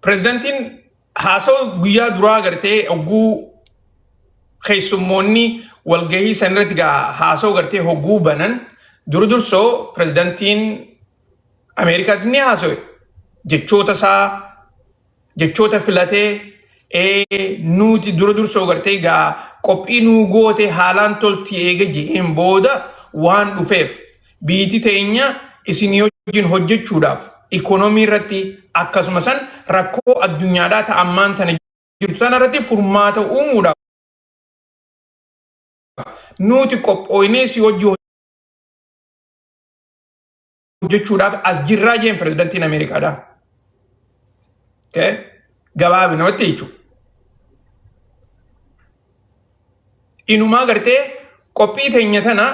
Pirezidantiin haasawa guyyaa duraa gartee hogguu keessummoonni walgahii san irratti gaa haasawa gartee hogguu banan dura dursoo pirezidantiin Ameerikaatis ni haasawe. Jechoota isaa jechoota filatee nuti dura dursoo gartee gaa qophii nuu goote haalaan tolti eega je'een booda waan dhufeef biiti teenya isinii wajjin hojjechuudhaaf ikoonoomii irratti akkasuma san rakkoo addunyaadhaa ta ammaan tana jirtu tana irratti furmaata uumuudhaaf nuti qophooynee si wajji hojjechuudhaaf as jirraa jeen pirezidantiin Ameerikaadhaa. Okay? Gabaabinumatti jechuudha. Inumaa gartee qophii teenya tana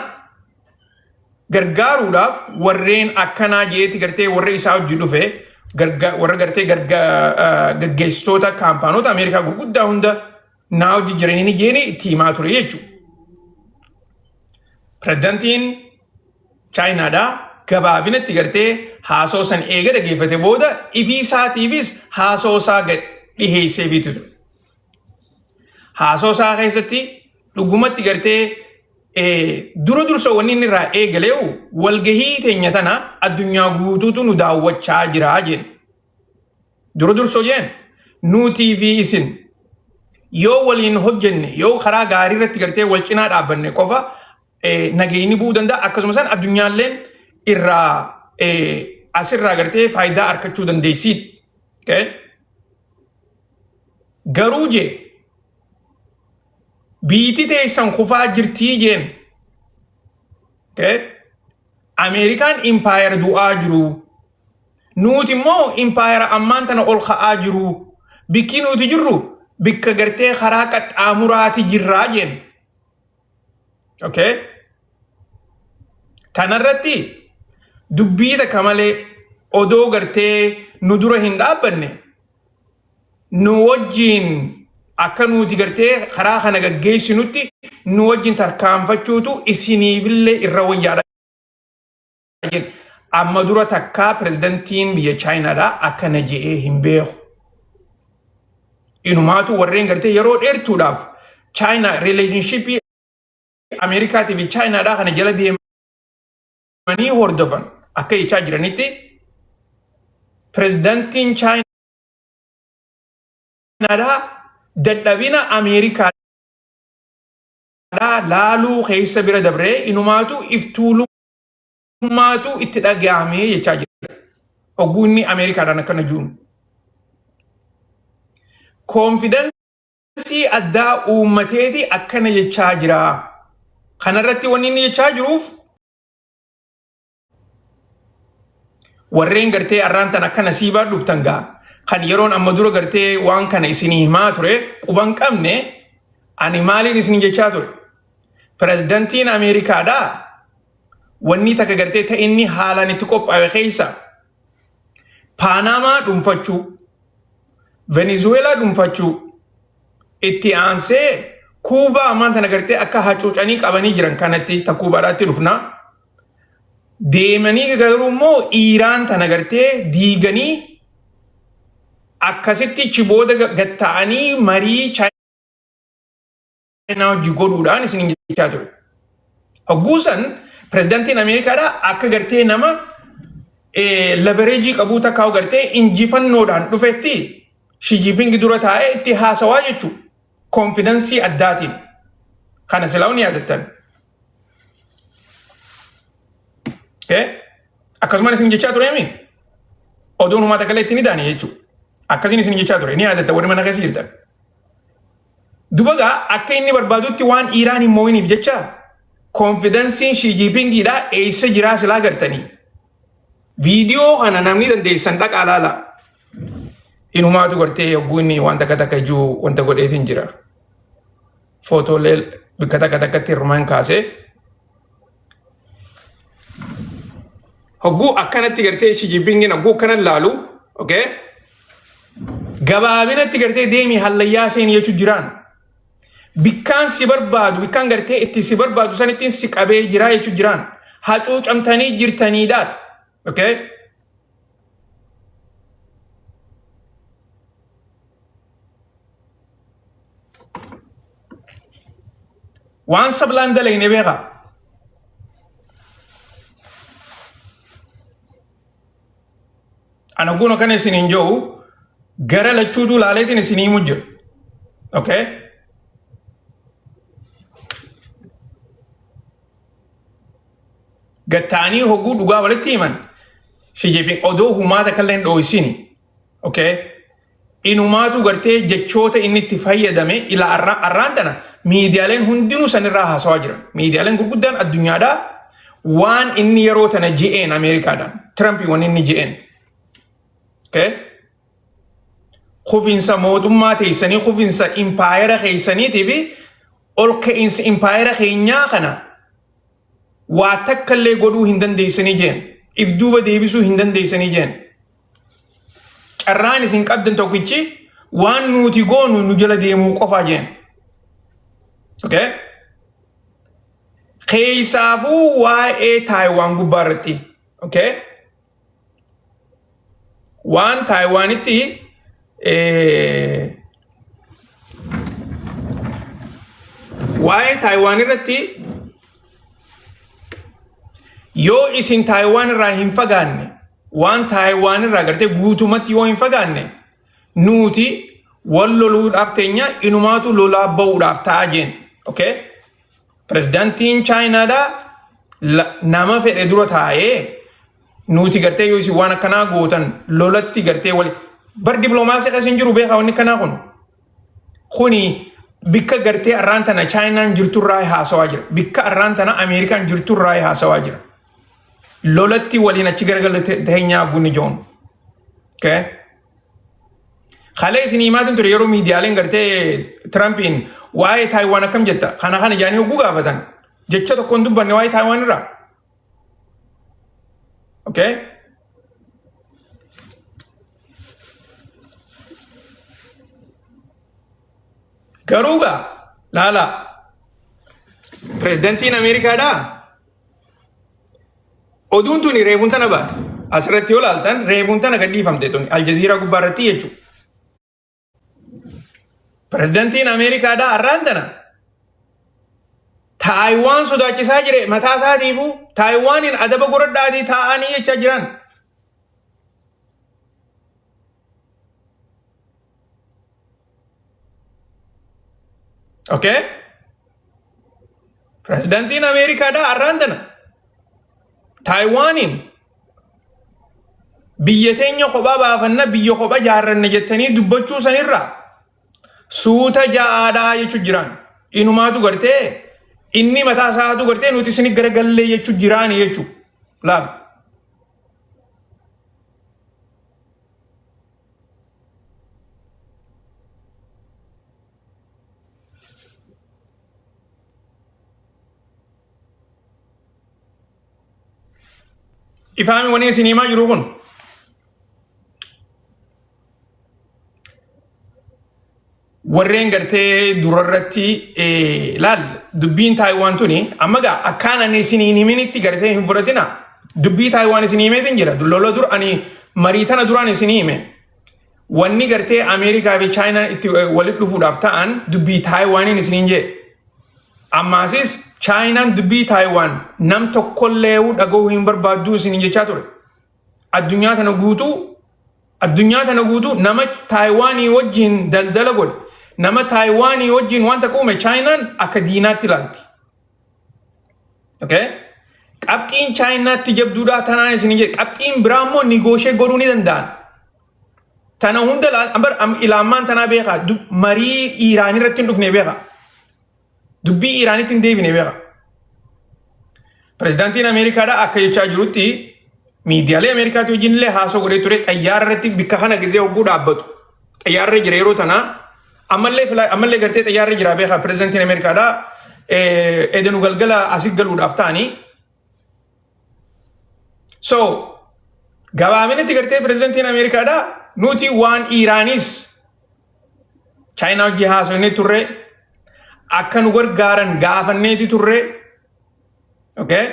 gargaaruudhaaf warreen akkanaa jeeti gartee warra isaa hojii dhufe warra gartee gaggeessitoota kaampaanota Ameerikaa gurguddaa hunda naa hojii jiranii ni jeeni itti himaa ture jechuudha. Pirezidantiin Chaayinaadhaa gabaabinatti gartee haasoo san eega dhageeffate booda ifii isaatiifis haasoo isaa gad dhiheesseefiitu ture. Haasoo isaa keessatti dhugumatti gartee dura dursa wanni inni irraa eegaleewu walgahii teenya tana addunyaa guutuutu nu daawwachaa jira jeen. Dura dursoo jeen nuutii fi isin yoo waliin hojjenne yoo karaa gaarii irratti gartee wal cinaa dhaabbanne qofa nageenyi bu'uu danda'a akkasuma san addunyaalleen irraa asirraa gartee faayidaa argachuu dandeessi. Garuu jee biiti teessan kufaa jirtii jeen. Ameerikaan impaayera du'aa jiru. Nuti immoo impaayera ammaan tana ol ka'aa jiru. Bikki nuti jirru bikka gartee karaa qaxxaamuraati jirraa jeen. Okay? Tanarratti dubbii takka malee odoo gartee nu dura hin dhaabbanne nu wajjiin akka nuti gartee karaa kana gaggeessinutti nu wajjin tarkaanfachuutu isiniifillee irra wayyaadha jedhe. Amma dura takkaa pirezidantiin biyya Chaayinaadhaa akkana je'ee hin beeku. Inumaatu warreen gartee yeroo dheertuudhaaf Chaayinaa rileeshinshippii Ameerikaatii fi Chaayinaadhaa kana jala deemanii hordofan akka jechaa jiranitti pirezidantiin Chaayinaadhaa dadhabina Ameerikaadhaa laaluu keessa bira dabree inumaatu iftuulummaatu itti dhaga'amee jechaa jira. Hogguu inni Ameerikaadhaan akkana jiru. Koonfidansii addaa uummateeti akkana jechaa jira. Kanarratti wanni inni jechaa jiruuf warreen gartee arraan tan akka nasiibaa dhuftan gaa kan yeroon amma dura gartee waan kana isinii himaa ture quban qabne ani maaliin isin jechaa ture pirezidantiin Ameerikaadhaa wanni takka gartee ta inni haalaan itti qophaa'e keessa Paanaamaa dhuunfachuu Venezuweelaa dhuunfachuu itti aansee Kuubaa ammaan tana gartee akka hacuucanii qabanii jiran kanatti ta Kuubaadhaatti dhufna. Deemanii garuu immoo Iiraan tana gartee diiganii akkasitti achi booda gatta'anii marii Chaayinaa hojii godhuudhaan isin jechaa ture. Hogguu san pirezidaantiin Ameerikaadhaa akka gartee nama levereejii qabuu takkaa gartee injifannoodhaan dhufetti Xi Jinping dura taa'ee itti haasawaa jechuudha. Koonfidansii addaatiin. Kana silaa ni yaadattan. Akkasumas isin jechaa tureemi? Oduun humaa takka illee itti ni daane jechuudha. Akkasiin isin jechaa ture ni yaadatta warri mana keessa jirtan. Duba gaa akka inni barbaadutti waan Iiraan hin moo'iniif jecha koonfidansiin Xi Jinpingiidhaa eessa jiraa silaa gartanii. Viidiyoo kana namni dandeessan dhaqaa laala. Inumaatu gartee yogguu inni waan takka takka jiru wanta godheetiin jira. Footoolee bakka takka takkatti hirmaan kaasee. Hogguu akkanatti gartee Xi Jinpingin hogguu akkana laalu, okay? Gabaabinatti gartee deemii hallayyaa seeni jechuu jiraan. Bikkaan si barbaadu, bikkaan gartee itti si barbaadu sanittiin si qabee jiraa jechuu jiraan. ; Hacuucamtanii jirtaniidha. Okay? Waan sablaan dalayne beekaa. Ana guna kana isin hin jiru gara lachuutu laaleetiin isin himu jira. Okay? Gattaanii hogguu dhugaa walitti himan. Xi Jinping odoo humaata kallee hin dhooysini. Okay? Inumaatu gartee jechoota inni itti fayyadame ila arraan tana miidiyaaleen hundinuu sanirraa haasawaa jiran. Miidiyaaleen gurguddaan addunyaadhaa waan inni yeroo tana je'een Ameerikaadhaan. Tirampii waan inni je'een. Okay? Kufinsa mootummaa teessanii, kufinsa impaayera keessaniitii fi ol ka'iinsa impaayera keenyaa kana waa takka illee godhuu hin dandeessanii jeen. If duuba deebisuu hin dandeessanii jeen. Carraan isin qabdan tokkichi waan nuti goonu nu jala deemuu qofaa jeen. Okay? Keessaafuu waa'ee Taayiwaan gubbaa irratti. Okay? Waan Taayiwaanitti waa'ee Taayiwaan irratti yoo isin Taayiwaan irraa hin fagaanne, waan Taayiwaan irraa gartee guutumatti yoo hin fagaanne, nuti wal loluudhaaf teenya, inumaatu lolaa ba'uudhaaf ta'a jeen. Okay? Pirezidaantiin Chaayinaadhaa nama fedhe dura taa'ee nuti gartee yoo isin waan akkanaa gootan lolatti gartee wali bar dippiloomaasii keessa hin jiru beekaa. Wanni akkanaa kun kuni bikka gartee arraan tana Chaayinaan jirturraa haasawaa jira. Bikka arraan tana Ameerikaan jirturraa haasawaa jira. Lolatti waliin achi garagalee teenyaa gunni joon. Okay? Kalee isin himaatiin ture, yeroo miidiyaaleen gartee Tirampiin waa'ee Taayiwaan akkam jetta kana kana jaanii hogguu gaafatan, jecha tokko hin dubbanne waa'ee Taayiwaan irraa. Okay? Garuu gaa laala, pirezidantiin Ameerikaadhaa oduun tuni reefuun tana baate. Asirratti yoo laaltan reefuun tana gadhiifamte tuni Aljaziiraa gubbaa irratti jechuudha. Pirezidantiin Ameerikaadhaa har'aan tana Taayiwaan sodaachisaa jire. Mataa isaatiifuu Taayiwaaniin adaba godhadhaatii taa'anii jechaa jiran. Okay? Pirezidantiin Ameerikaadhaa har'aan tana Taayiwaaniin biyya teenya kophaa baafanna, biyya kophaa jaarranna jettanii dubbachuu sanirraa suuta ja'aadhaa jechuu jiran. Inumaatu gartee inni mataa isaatu gartee nuti isin garagallee jechuu jiraani jechuu. Laal. Ifaami wanni isin himaa jiru kun. Warreen gartee durarratti laal, dubbiin Taayiwaan tuni amma gaa akkaan ani isiniin himinitti gartee hin fudhatina. Dubbii Taayiwaan isin himeetiin jira. Lola dur ani marii tana duraan isin hime. Wanni gartee Ameerikaa fi Chaayinaan itti walitti dhufuudhaaf ta'an dubbii Taayiwaaniin isiniin jee. Ammaasis Chaayinaan dubbii Taayiwaan nam tokkollee dhaga'uu hin barbaadduu isiniin jechaa ture. Addunyaa tana guutuu nama Taayiwaanii wajjin daldala godhe, nama Taayiwaanii wajjin wanta uume Chaayinaan akka diinaatti ilaalti. Okay? Qabxiin Chaayinaatti jabduudhaa tanaan isin jedhe. Qabxiin biraa immoo negotiate godhuu ni danda'an. Tana hunda bar ilaamaan tanaa beekaa, marii Iiraan irratti hin dhufne beekaa. Dubbii Iiraanitti hin deebine beekaa. Pirezidaantiin Ameerikaadhaa akka jechaa jirutti, miidiyaalee Ameerikaatti wajjin illee haasoo godhee ture, xayyaara irratti bikka kana gizee hogguu dhaabbatu. Xayyaarra jira yeroo tanaa, ammallee gartee xayyaarra jira beekaa. Pirezidaantiin Ameerikaadhaa edenu galgala asii galuudhaaf ta'anii. So gabaabinatti gartee pirezidaantiin Ameerikaadhaa nuti waan Iiraanis Chaayinaa hojii haasofnee turre, akka nu gargaaran gaafanneeti turre. Okay?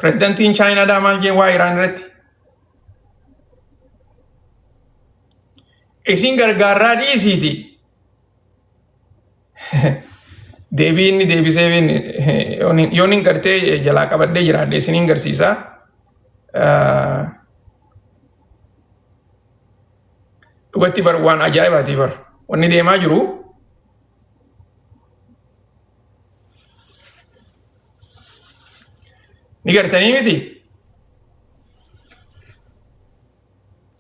Pirezidaantiin Chaayinaadhaa maal jeen waa Iraan irratti? Isin gargaarraa dhiisiiti. Deebii inni deebisee yoon hin gartee jalaa qabadhee jiraadhe isiniin garsiisa. Dhugatti bar waan ajaa'ibaati bar. Wanni deemaa jiru ni gartanii miti.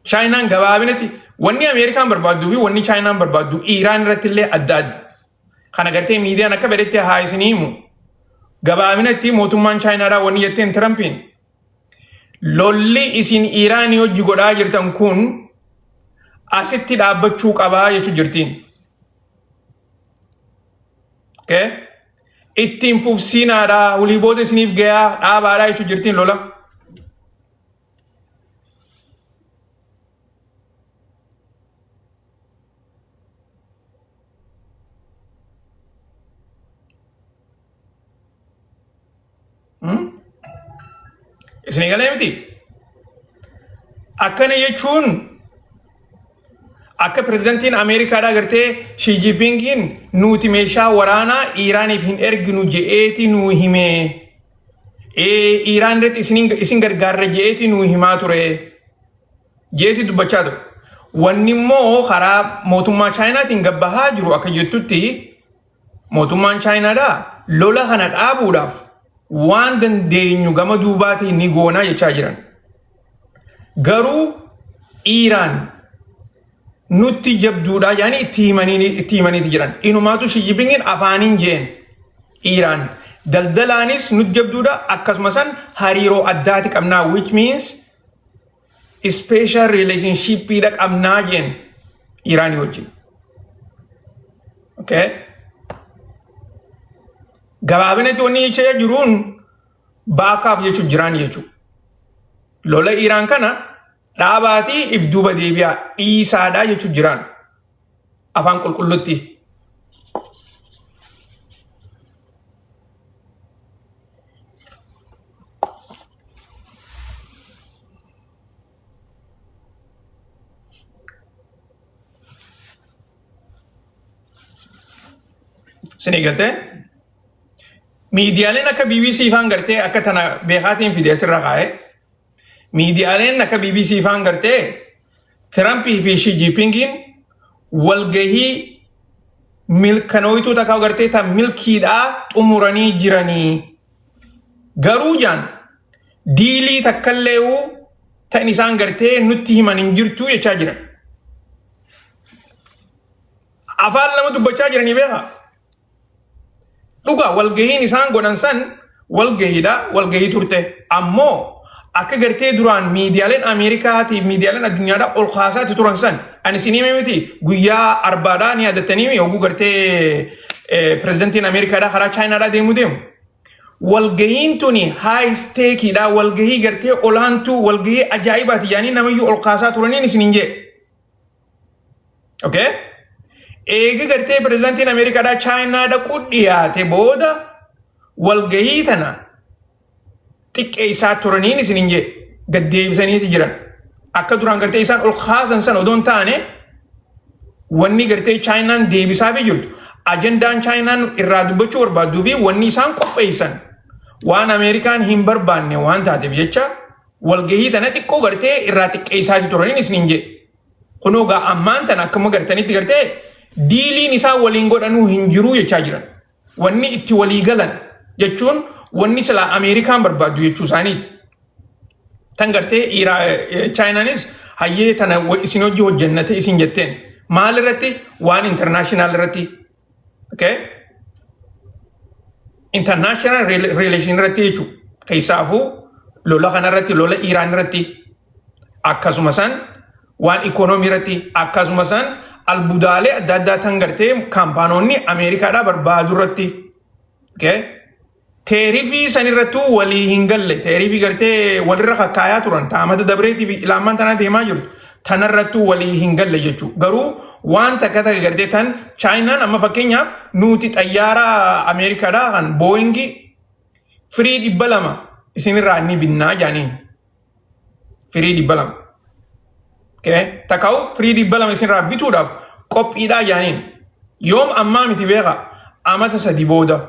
Chaayinaan gabaabinatti wanni Ameerikaan barbaadduu fi wanni Chaayinaan barbaaddu Iiraan irratti illee adda adda. Kana gartee miidiyaan akka fedhetti haa isinii himu. Gabaabinatti mootummaan Chaayinaadhaa wanni jetteen Tirampiin lolli isin Iiraanii hojii godhaa jirtan kun asitti dhaabbachuu qabaa jechuu jirtiin. Okay? Ittiin fufsiinaadhaa walii booda isiniif gayaa dhaabaadhaa jechuu jirtiin lola. Isinii galee miti? Akkana jechuun akka pirezidantiin Ameerikaadhaa gartee Shii Jiipingiin nuti meeshaa waraanaa Iiraaniif hin erginu je'eeti nuu himee. Iiraan irratti isin gargaarra je'eeti nuu himaa ture. Je'eeti dubbachaa ture. Wanni immoo karaa mootummaa Chaayinaatiin gabbahaa jiru akka jettutti mootummaan Chaayinaadhaa lola kana dhaabuudhaaf waan dandeenyu gama duubaatiin ni goonaa jechaa jiran. Garuu Iiraan nutti jabduudhaa jedhanii itti himaniiti jiran. Inumaatu Xi Jinpingin afaaniin jeen Iiraan daldalaanis nutti jabduudha akkasuma san hariiroo addaati qabnaa, which means special relationship dha qabnaa jeen Iiraanii wajjin. Okay. Gabaabinatti wanni jechaa jiruun baakaaf jechuun jiraan jechuudha. Lola Iiraan kana dhaabaatii if duuba deebi'aa dhiisaadhaa jechuun jiraan afaan qulqullutti. Isinii galtee? Miidiyaaleen akka BBC faan gartee akka tana beekaatiin fide asirra kaa'e. Miidiyaaleen akka BBC faan gartee Tirampii fi Xi Jinpingiin walgahii milkanooytuu takka gartee tan milkiidhaa xumuranii jiranii. Garuu jaan dealii takkallee'uu tan isaan gartee nutti himan hin jirtu jechaa jiran. Afaan lama dubbachaa jiranii beekaa. Dhugaa walgahiin isaan godhan san walgahiidha, walgahii turte. Ammoo akka gartee duraan miidiyaaleen Ameerikaatii miidiyaaleen addunyaadhaa ol kaasaatti turan san ani isin hime miti, guyyaa arbaadhaa ni yaadattanii hogguu gartee pirezidantiin Ameerikaadhaa karaa Chaayinaadhaa deemu deemu. Walgahiin tuni high stakeiidha, walgahii gartee olaantuu, walgahii ajaa'ibaati yaanii namayyuu ol kaasaa turaniin isin hin jee. Okay? Eega gartee pirezidaantiin Ameerikaadhaa Chaayinaa dhaquu dhiyaate booda walgahii tana xiqqeessaa turaniin isin hin jee gaddeebisaniiti jiran. Akka duraan gartee isaan ol kaasan san odoo hin taane wanni gartee Chaayinaan deebisaafii jirtu, ajandaan Chaayinaan irraa dubbachuu barbaadduu fi wanni isaan qopheessan waan Ameerikaan hin barbaanne waan taateef jecha walgahii tana xiqqoo gartee irraa xiqqeessaati turaniin isin hin jee. Kunoo gaa ammaan tana akkuma gartanitti gartee dealiin isaan waliin godhanuu hin jiruu jechaa jiran. Wanni itti walii galan jechuun wanni silaa Ameerikaan barbaaddu jechuu isaaniiti. Tan gartee Chaayinaanis hayyee tana isin hojii hojjennate isin jetteen maal irratti? Waan international irratti. Okay? International relation irratti jechuudha. Keessaafuu lola kanarratti, lola Iiraan irratti, akkasuma san waan ikoonoomii irratti, akkasuma san albudaalee adda addaa tan gartee kaampaanoonni Ameerikaadhaa barbaadu irratti. Okay? Tariffii san irrattuu walii hin galle. Tariffii gartee walirra kakkaayaa turan taamata dabreetii fi ilaamaan tanaa deemaa jirtu tanarrattuu walii hin galle jechuudha. Garuu waan takka takka gartee tan Chaayinaan amma fakkeenyaaf nuti xayyaara Ameerikaadhaa kan Boeingii firii 200 isinirraa ni binnaa jaaniin. Firii 200. Okay? Takkaa'u firii 200 isinirraa bituudhaaf qophiidhaa jaaniin. Yoom? Ammaa miti beekaa. Amata 3 booda.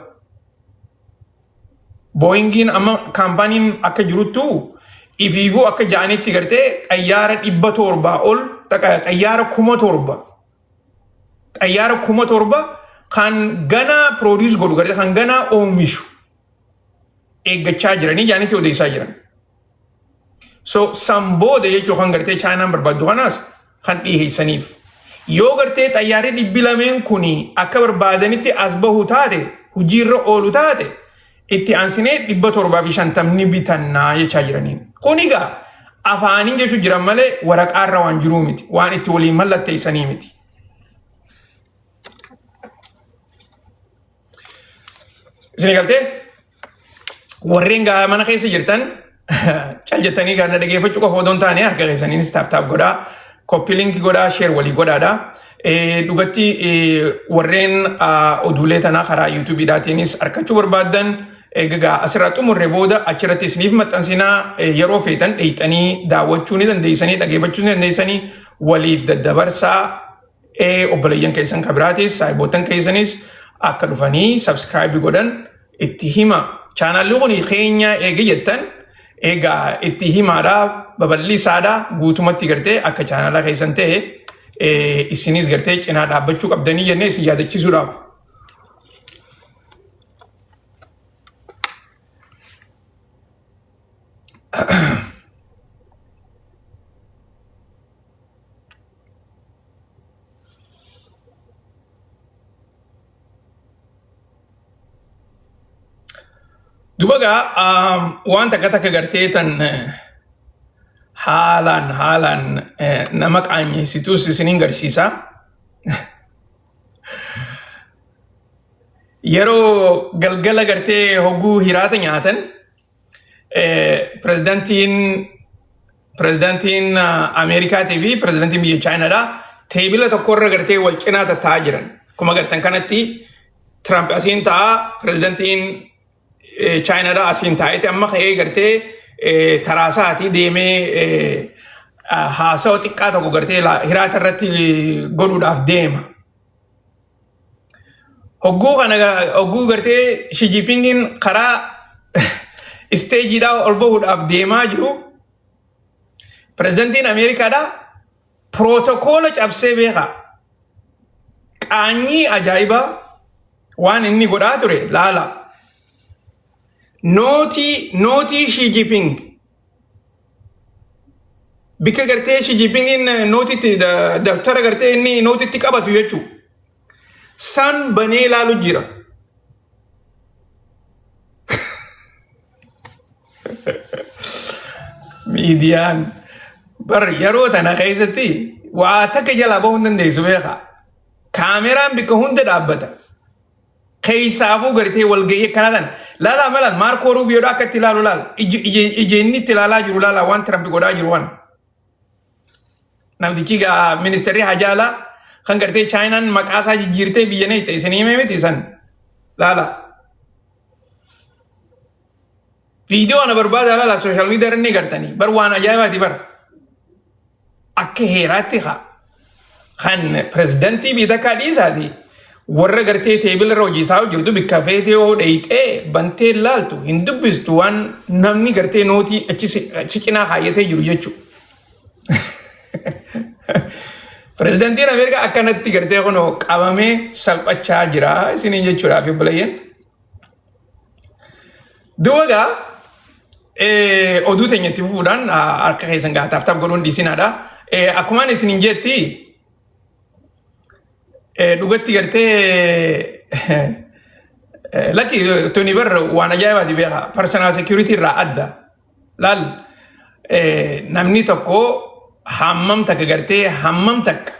Booyingiin amma kaampaaniin akka jiruttu ifiifuu akka ja'anitti gartee xayyaara 700 ol xayyaara 7,000 xayyaara 7,000 kan ganaa produce godhu gartee kan ganaa oomishu eeggachaa jiranii jaanitti odeessaa jiran. So san booda jechuun kan gartee Chaayinaan barbaaddu kanaas kan dhiheessaniif. Yoo gartee xayyaarri 200 kun akka barbaadanitti as bahu taate, hojiirra oolu taate, itti aansinee 750 bitannaa jechaa jiraniin. Kun egaa afaaniin jechuu jiran malee waraqaarra waan jiruu miti. Waan itti waliin mallatteessanii miti. Isin galtee warreen gaa mana keessa jirtan cal jettanii gaa na dhageeffachuu qofa odoo hin taane harka keessaniinis tap tap godhaa, copy link godhaa, share walii godhaadha. Dhugatti warreen oduulee tanaa karaa yuutuubiidhaatiinis argachuu barbaaddan egaa asirraa xumurre booda achirratti isiniif maxxansinaa, yeroo feetan dheeyxanii daawwachuu ni dandeessanii, dhageeffachuu ni dandeessanii, waliif daddabarsaa, obboleeyyan keessan kan biraatis saahiboottan keessanis akka dhufanii subscribe godhan itti hima. Chaanaalli kun keenya eega jettan egaa itti himaadha, babal'isaadha, guutumatti gartee akka chaanaala keessan ta'e isinis gartee cinaa dhaabbachuu qabdanii jennee isin yaadachiisuudhaaf. Duba gaa waan takka takka gartee tan haalaan haalaan nama qaanyeessitus isiniin garsiisa. Yeroo galgala gartee hogguu hiraata nyaatan pirezidaantiin Ameerikaatii fi pirezidaantiin biyya Chaayinaadha teebila tokkorra gartee wal cinaa tattaa'aa jiran. Akkuma gartan kanatti Tiraamp asiin ta'a, pirezidaantiin Chaayinaadha asiin taa'eeti amma ka'ee gartee taraasaatii deemee haasawa xiqqaa tokko gartee hiraata irratti godhuudhaaf deema. Hogguu kana hogguu gartee Xi Jinpingin karaa isteejiidhaa ol bahuudhaaf deemaa jiru, pirezidantiin Ameerikaadhaa pirootookoola cabsee beeka. Qaanyii ajaa'ibaa waan inni godhaa ture laala. Nootii Xi Jinping bikka gartee Xi Jinpingin nootitti dabtara gartee inni nootitti qabatu jechuudha. San banee ilaalu jira. Miidiyaan bar yeroo tana keessatti waa takka jalaa bahuu hin dandeessu beekaa. Kaameraan bikka hunda dhaabbata. Keessaafuu gartee walgahii akkanaa tana. Laalaa malaan Maarkoo Ruubiyoodha akka itti ilaalu laala. Iji inni itti ilaalaa jiru laala waan Tirampi godhaa jiru waan. Namtichi gaa ministeerri hajaalaa kan gartee Chaayinaan maqaa isaa jijjiirtee biyya neeyte isin himee miti san laala. Viidiyoo ana barbaada laala, sooshaal miidiyaa irra ni gartanii bar, waan ajaa'ibaati bar. Akka heeraatti haa kan pirezidantii biyya takkaa dhiisaati warra gartee teebila irra hojii taa'u jirtu bikka feetee yoo dheeyxee bantee laaltu hin dubbistu waan namni gartee nootii achi si cinaa kaayyatee jiru jechuudha. Pirezidantiin Ameerikaa akkanatti gartee kunoo qabamee salphachaa jira isiniin jechuudhaaf obboleeyyan. Duuba gaa oduu teenya itti fufuudhaan harka keessan gaa tap tap godhuun dhiisinaadha. Akkumaan isiniin jetti dhugatti gartee lakki tuni bar waan ajaa'ibaati beeka, personal security irraa adda. Laal, namni tokko hammam takka gartee hammam takka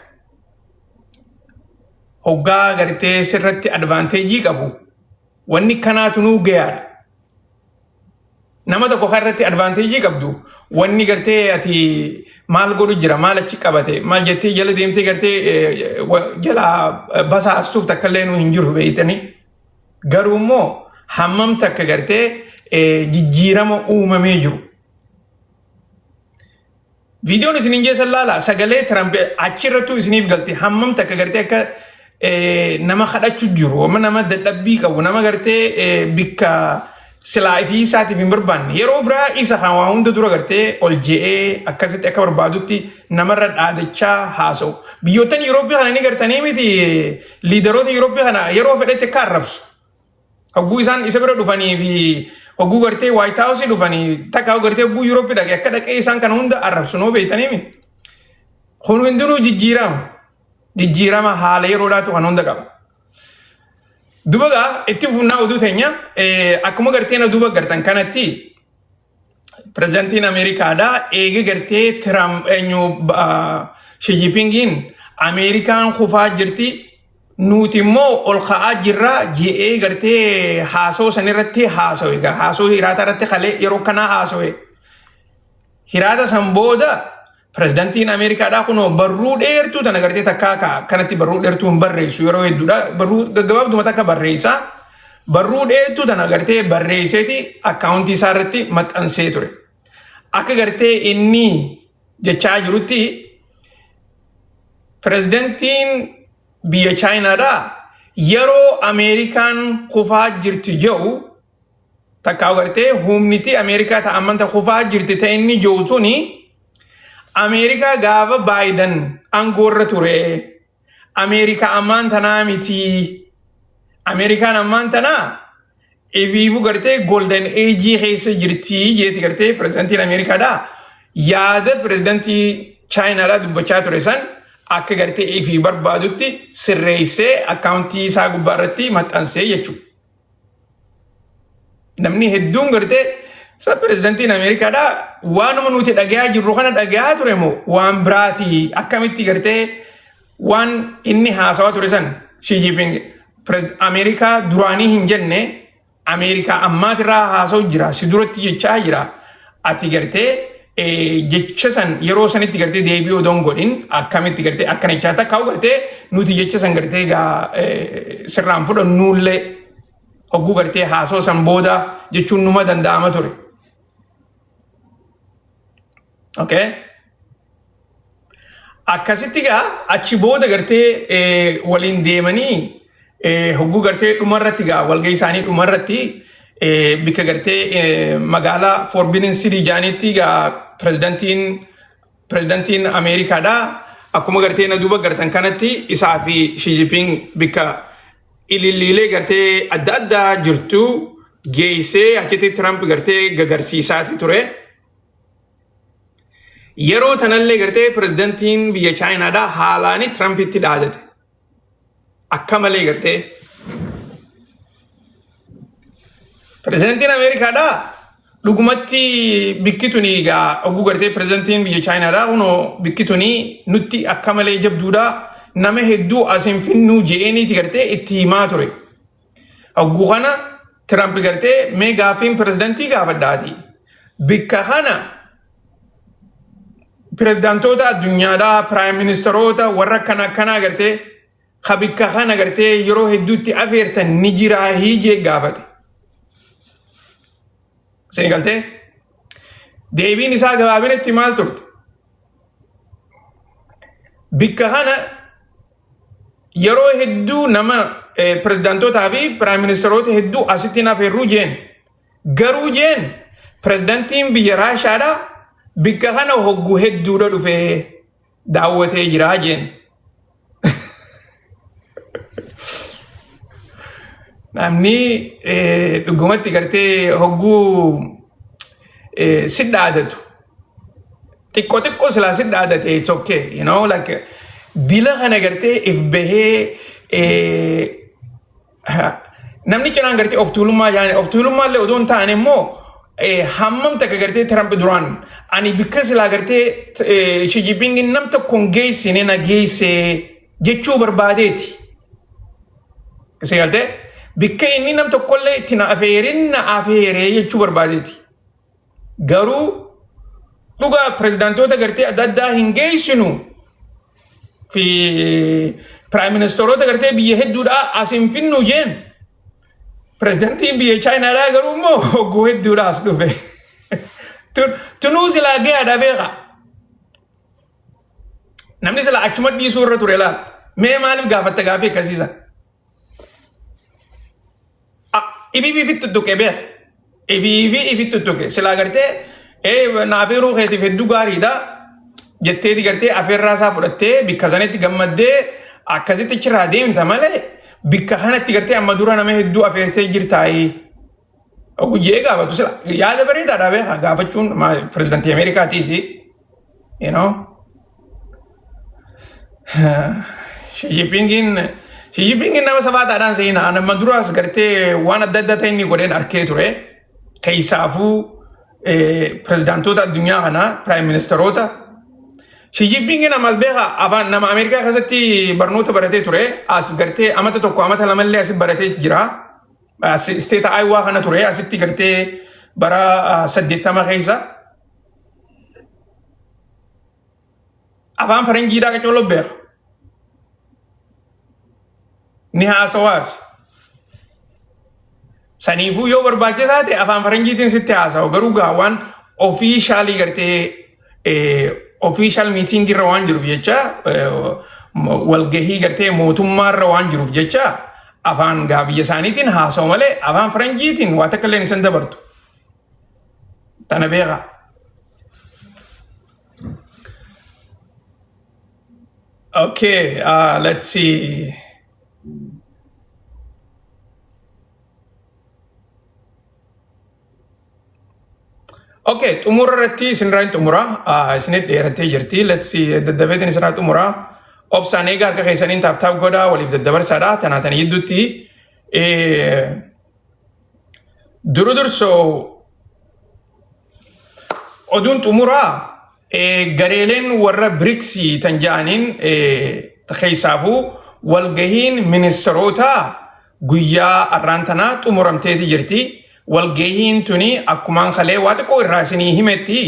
hoggaa gartee sirratti advantage qabu wanni kanaatu nuu gayaadha. Nama tokko kan irratti advantage qabdu wanni gartee ati maal godhu jira, maal achi qabate, maal jettee jala deemtee gartee jala basaastuuf takka illee nuu hin jiru beeytanii. Garuu immoo hammam takka gartee jijjiirama uumamee jiru. Viidiyoon isiniin jeessan laala, sagalee Tiramp achirrattuu isiniif galte hammam takka gartee akka nama kadhachu jiru, nama dadhabbii qabu, nama gartee bikka silaa ifii isaatiif hin barbaanne. Yeroo biraa isa kan waa hunda dura gartee ol je'ee akkasitti akka barbaadutti namarra dhaadachaa haasa'u. Biyyoottan Yurooppii kana ni gartanii miti, leaderoota Yurooppii kana yeroo fedhetti akka arrabsu. Hogguu isaan isa bira dhufanii fi hogguu gartee White House dhufanii takka gartee hogguu Yurooppii dhaqee akka dhaqee isaan kana hunda arrabsu noo beektanii miti. Kun hundinuu jijjiirama. Jijjiirama haala yeroodhaatu kan hunda qaba. Duba gaa itti fufnaa oduu teenya. Akkuma gartee na duuba gartan kanatti, pirezidantiin Ameerikaadhaa eega gartee Tiraamp eenyu Xi Jinpingiin "Ameerikaan kufaa jirti, nuti immoo ol ka'aa jirra" je'ee gartee haasoo san irratti haasawe, egaa haasoo hiraata irratti kalee yeroo kanaa haasawe. Hiraata san booda pirezidantiin Ameerikaadhaa kunoo barruu dheertuu tana gartee takkaa kanatti barruu dheertuu hin barreessu yeroo hedduudha. Barruu gaggabaabduma takka barreessa. Barruu dheertuu tana gartee barreesseeti akkaawuntii isaa irratti maxxansee ture. Akka gartee inni jechaa jirutti, pirezidantiin biyya Chaayinaadhaa yeroo Ameerikaan kufaa jirti jedhu, takkaa gartee humniti Ameerikaa ta'an amanta kufaa jirti ta'e inni jiru suni Ameerikaa gaafa Baayiden aangoorra ture. Ameerikaa ammaan tanaa miti. Ameerikaan ammaan tanaa ifiifuu gartee golden age keessa jirti jeeti gartee pirezidantiin Ameerikaadhaa yaada pirezidantii Chaayinaadhaa dubbachaa ture san akka gartee ifii barbaadutti sirreessee akkaawuntii isaa gubbaa irratti maxxansee jechuudha. Namni hedduun gartee isa pirezidantiin Ameerikaadhaa waanuma nuti dhagayaa jirru kana dhagayaa ture moo waan biraati, akkamitti gartee waan inni haasawaa ture san Xi Jinping Ameerikaa duraanii hin jenne, Ameerikaa ammaatirraa haasa'u jira, si duratti jechaa jira. Ati gartee jecha san yeroo sanitti gartee deebii odoo hin godhin akkamitti gartee akkana jechaa takka gartee nuti jecha san gartee gaa sirraan fudhannuullee hogguu gartee haasoo san booda jechuun numa danda'ama ture. Okay. Akkasitti gaa achi booda gartee waliin deemanii hogguu gartee dhumarratti gaa walgahii isaanii dhumarratti bikka gartee magaalaa Forbidden City jaanitti gaa pirezidantiin Ameerikaadhaa akkuma gartee na duuba gartan kanatti isaa fi Xi Jinping bikka ililliilee gartee adda addaa jirtu geessee achitti Trump gartee gagarsiisaati ture. Yeroo tanallee gartee pirezidantiin biyya Chaayinaadhaa haalaanii Trumpitti dhaadate. Akka malee gartee. Pirezidantiin Ameerikaadhaa dhugumatti bikki tuni egaa oguu gartee pirezidantiin biyya Chaayinaadhaa kunoo bikki tuni nutti akka malee jabduudha, nama hedduu as hin finnuu je'eeniiti gartee itti himaa ture. Hogguu kana Trump gartee mee gaaffiin pirezidantii gaafadhaati. Bikka kana pirezidantoota addunyaadhaa, prime ministeroota warra akkana akkanaa gartee ka bikka kana gartee yeroo hedduutti afeertan ni jiraa hiijee gaafate. Isin galtee? Deebiin isaa gabaabinatti maal turte? Bikka kana yeroo hedduu nama pirezidaantootaa fi prime ministeroota hedduu asitti hin afeerruu jeen. Garuu jeen pirezidaantiin biyya Raashaadhaa bikka kana hogguu hedduudha dhufee daawwatee jira jeen. Namni dhugumatti gartee hogguu si dhaadatu, xiqqoo xiqqoo silaa si dhaadate, it's okay, like dila kana gartee if bahee namni cinaan gartee of tuulummaa jaane, of tuulummaa illee odoo hin taane immoo hammam takka gartee Trump duraan ani bikka silaa gartee Xi Jinping nam tokko hin geessine na geesse jechuu barbaadeeti. Isin galtee, bikka inni nam tokkollee itti na afeerin na afeeree jechuu barbaadeeti. Garuu dhugaa pirezidaantoota gartee adda addaa hin geessinu fi prime ministeroota gartee biyya hedduudhaa as hin finnu jeen. Pirezidaantiin biyya Chaayinaadhaa garuu immoo hogguu hedduudhaa as dhufe. Tunuu silaa gahaadha beeka. Namni silaa achuma dhiisuu irra ture laal. Mee maaliif gaafatta gaafii akkasiisan? Ifiif ifitti tuttuqe beek. Ifiifi ifitti tuttuqe. Silaa gartee ee naaf eeruu keetiif hedduu gaariidha jetteeti gartee afeerraa isaa fudhattee bikka sanitti gammaddee akkasitti achirraa deemta malee bikka kanatti gartee amma dura nama hedduu afeertee jirtaayii. Guyyee gaafatu sila yaada bareedaadha beekaa gaafachuun pirezidantii Ameerikaatiis. You know? Xi Jinpingin Xi Jinpingin nama sabaataadhaan seenaa nama duraas gartee waan adda addaa ta'e inni godheen arkee ture. Keessaafuu pirezidaantoota addunyaa kanaa piraayim ministeerota. Xi Jinpingin ammas beekaa afaan nama Ameerikaa keessatti barnoota baratee ture. As gartee amata tokko amata lamallee asi baratee jira. As isteeta Ayiwaa kana ture asitti gartee bara 80 keessa. Afaan faranjiidhaa qacooloo beeka. Ni haasawaas. Saniifuu yoo barbaachisaa ta'e afaan faranjiitiin sitti haasawa. Garuu gaa waan officially gartee official meeting irra waan jiruuf jecha, walgahii gartee mootummaa irra waan jiruuf jecha, afaan gaa biyya isaaniitiin haasawa malee afaan faranjiitiin waa takka illee isan dabartu. Tana beekaa. Okay, let's see. Okay, xumura irratti isinirraa hin xumura. Isinit dheerattee jirti. Let's see, daddafeetiin isinirraa xumura. Obsaan eegaa, harka keessaniin tap tap godhaa, waliif daddabarsaadha. Tanaa tana gidduutti. Duru dursoo oduun xumuraa gareeleen warra BRICS tan ja'aniin keessaafuu walgahiin ministeerotaa guyyaa har'aan tanaa xumuramteeti jirti. Walgahiin tuni akkumaan kalee waa xiqqoo irraa isinii himetti,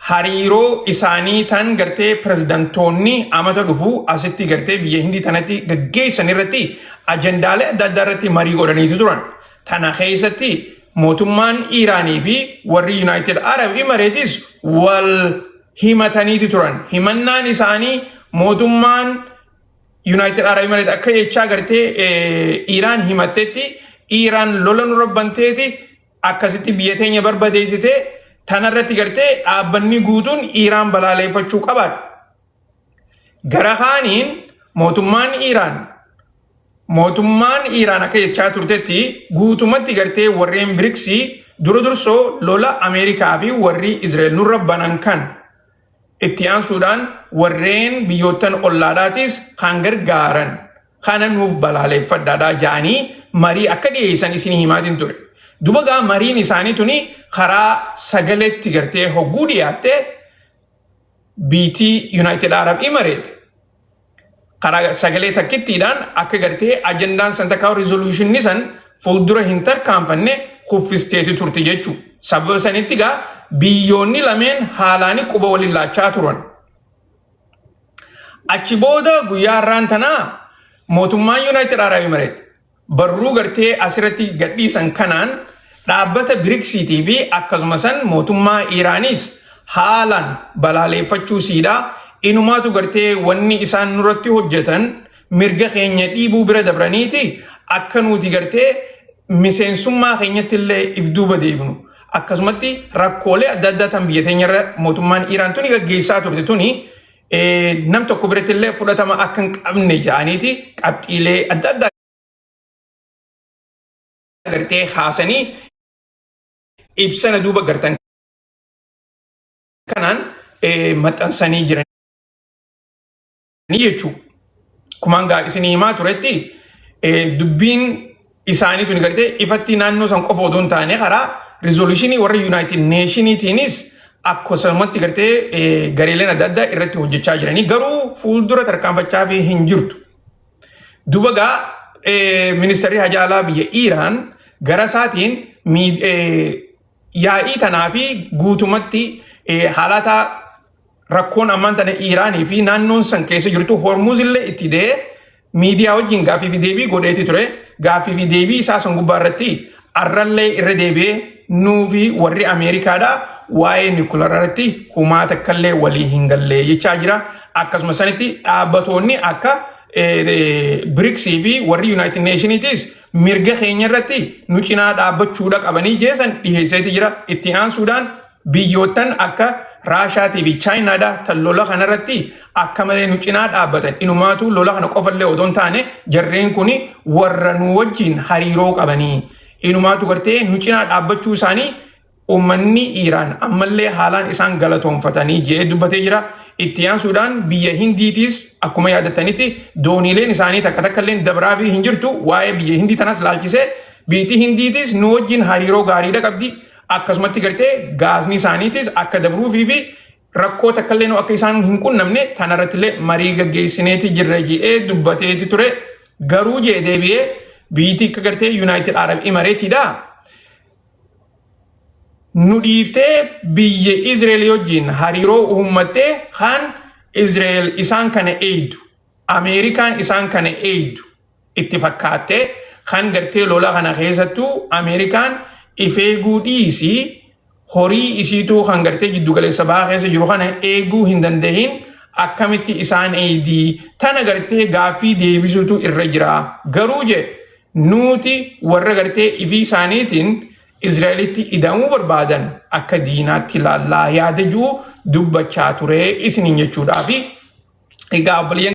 hariiroo isaanii tan gartee pirezidantoonni amata dhufu asitti gartee biyya Hindii tanatti gaggeessan irratti ajandaalee adda addaa irratti marii godhaniitu turan. Tana keessatti mootummaan Iiraanii fi warri United Arab Emirates wal himataniitu turan. Himannaan isaanii mootummaan United Arab Emirates akka jechaa gartee Iiraan himattetti, Iiraan lola nurra banteeti akkasitti biyya teenya barbadeessitee, tanarratti gartee dhaabbanni guutuun Iiraan balaaleeffachuu qabaadha. Gara kaaniin mootummaan Iiraan akka jechaa turtetti guutumatti gartee warreen BRICS dura dursoo lola Ameerikaa fi warri Israa'el nurra banan kana itti aansuudhaan warreen biyyoottan ollaadhaatis kan gargaaran kana nuuf balaaleeffadhaadhaa ja'anii marii akka dhiyeessan isinii himaatiin ture. Duba gaa mariin isaanii tuni karaa sagaleetti gartee hogguu dhiyaatte, biitii United Arab Emirate karaa sagalee takkittiidhaan akka gartee ajandaan san takkaa resolutionni san fuuldura hin tarkaanfanne kuffisteeti turte jechuudha. Sababa sanitti gaa biyyoonni lameen haalaani quba waliin laachaa turan. Achi booda guyyaa har'aan tanaa mootummaan United Arab Emirate barruu gartee asirratti gadhiisan kanaan dhaabbata BRICSiitii fi akkasuma san mootummaa Iiraanis haalaan balaaleeffachuu siidha. Inumaatu gartee wanni isaan nurratti hojjetan mirga keenya dhiibuu bira dabraniiti akka nuti gartee miseensummaa keenyatti illee if duuba deebinu. Akkasumatti rakkoolee adda addaa tan biyya teenyarra mootummaan Iiraan tuni gaggeessaa turte tuni nam tokko biratti illee fudhatama akka hin qabne jedhaniiti qabxiilee adda addaa gartee haasanii ibsana duuba gartan kanaan maxxansanii jiranii jechuudha. Kumaan gaa isinii himaa turetti, dubbiin isaanii tuni gartee ifatti naannoo san qofa odoo hin taane karaa resolutionii warra United Nationiitiinis akkasumatti gartee gareeleen adda addaa irratti hojjechaa jiranii garuu fuuldura tarkaanfachaa fi hin jirtu. Duba gaa ministeerri hajaalaa biyya Iiraan gara isaatiin yaa'ii tanaa fi guutumatti haalata rakkoon ammaan tana Iiraanii fi naannoon san keessa jirtu, Hormuz illee itti dee, miidiyaa wajjin gaaffii fi deebii godheeti ture. Gaaffii fi deebii isaa sun gubbaa irratti arrallee irra deebi'ee nuu fi warri Ameerikaadha waa'ee nuclear irratti humaa takkallee walii hin gallee jechaa jira. Akkasuma sanitti dhaabbatoonni akka BRICSii fi warri United Nationiitis mirga keenya irratti nu cinaa dhaabbachuudha qabanii jeesan dhiheesseeti jira. Itti aansuudhaan biyyoottan akka Raashaatii fi Chaayinaadha tan lola kanarratti akka malee nu cinaa dhaabbatan, inumaatu lola kana qofallee odoo hin taane jarreen kun warra nu wajjin hariiroo qabanii, inumaatu gartee nu cinaa dhaabbachuu isaanii uummanni Iiraan ammallee haalaan isaan galatoonfatanii jedhee dubbatee jira. Itti aansuudhaan biyya Hindiitiis akkuma yaadattanitti dooniileen isaanii takka takka illee dabraa fi hin jirtu. Waa'ee biyya Hindii tanas laalchisee, biyyi Hindiitis nu wajjin hariiroo gaariidha qabdi. Akkasumatti gartee gaasni isaaniitis akka dabruufii fi rakkoo takka illee akka isaan hin qunnamne tanarratti illee marii gaggeessineeti jirra jedhee dubbateeti ture. Garuu jee deebi'ee biyyi akka gartee United Arab Emiratesiidha. Nu dhiiftee biyya Israa'el wajjin hariiroo uummattee, kan Israa'el isaan kana eeydu, Ameerikaan isaan kana eeydu itti fakkaattee, kan gartee lola kana keessattuu Ameerikaan if eeguu dhiisii horii isiituu kan gartee jiddugaleessa bahaa keessa jiru kana eeguu hin dandahin, akkamitti isaan eeydii? Tana gartee gaaffii deebisuutu irra jira. Garuu je nuti warra gartee ifii isaaniitiin Israa'elitti ida'amuu barbaadan akka diinaatti ilaallaa yaada jiru dubbachaa ture isiniin jechuudhaafi. Egaa obboleeyyan